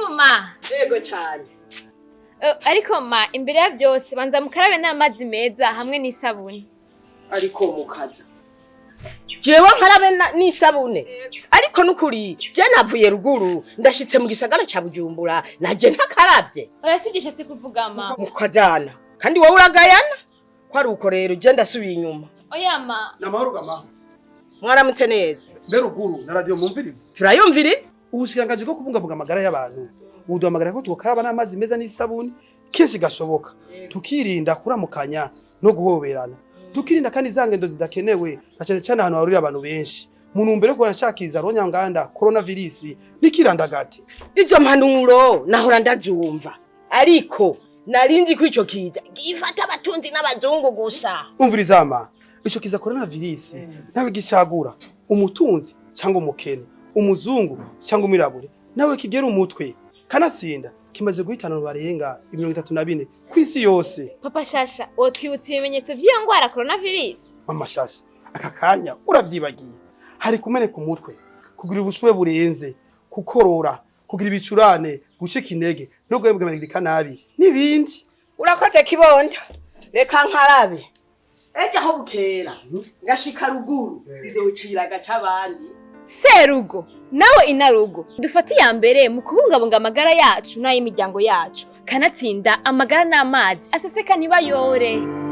Karibu ma. Yego cyane. Ariko ma, imbere ya byose banza mukarabe n'amazi meza hamwe n'isabuni. Ariko mukaza jewe nkarabe n'isabune? Ariko nukuri je navuye ruguru, ndashitse mu gisagara ca Bujumbura, naje ntakaravye. Oya, sivyo shatse kuvuga ma. Mukajana kandi wowe uragayana ko ari uko. Rero je ndasubiye inyuma. Oya ma. Namahoro gama. Mwaramutse neza. Mbe ruguru na radio mumviriza? Turayumviriza. Ubushikiranganji bwo kubungabunga amagara y'abantu buduhamagara ko tukaraba n'amazi meza n'isabuni kenshi gashoboka, tukirinda kuramukanya no guhoberana, tukirinda kandi za ngendo zidakenewe, na cyane cyane ahantu hahurira abantu benshi, mu ntumbero yo kurashakiza ronyanganda coronavirus n'ikirandagati. Izo mpanuro nahora ndazumva, ariko narinzi ko ico kiza gifata abatunzi n'abazungu gusa. Umviriza ama, ico kiza coronavirus nawe gicagura umutunzi cyangwa umukene, umuzungu cyangwa umwirabure, nawe kigera umutwe. Kanatsinda kimaze guhitana abantu barenga 34 kw'isi yose. Papa Shasha, wotwibutsa ibimenyetso vy'iyo ngwara coronavirus? Mama Shasha, aka kanya uravyibagiye? Hari kumeneka umutwe, kugira ubushuhe burenze, kukorora, kugira ibicurane, gucika intege no guhembwa nabi n'ibindi. Urakoze kibondo, reka nkarabe. Ejo aho bukera ngashika ruguru nzocira agaca abandi. Serugo nawe inarugo, dufate iya mbere mu kubungabunga amagara yacu n'ay'imiryango yacu. Kanatsinda amagara n'amazi aseseka ntibayore.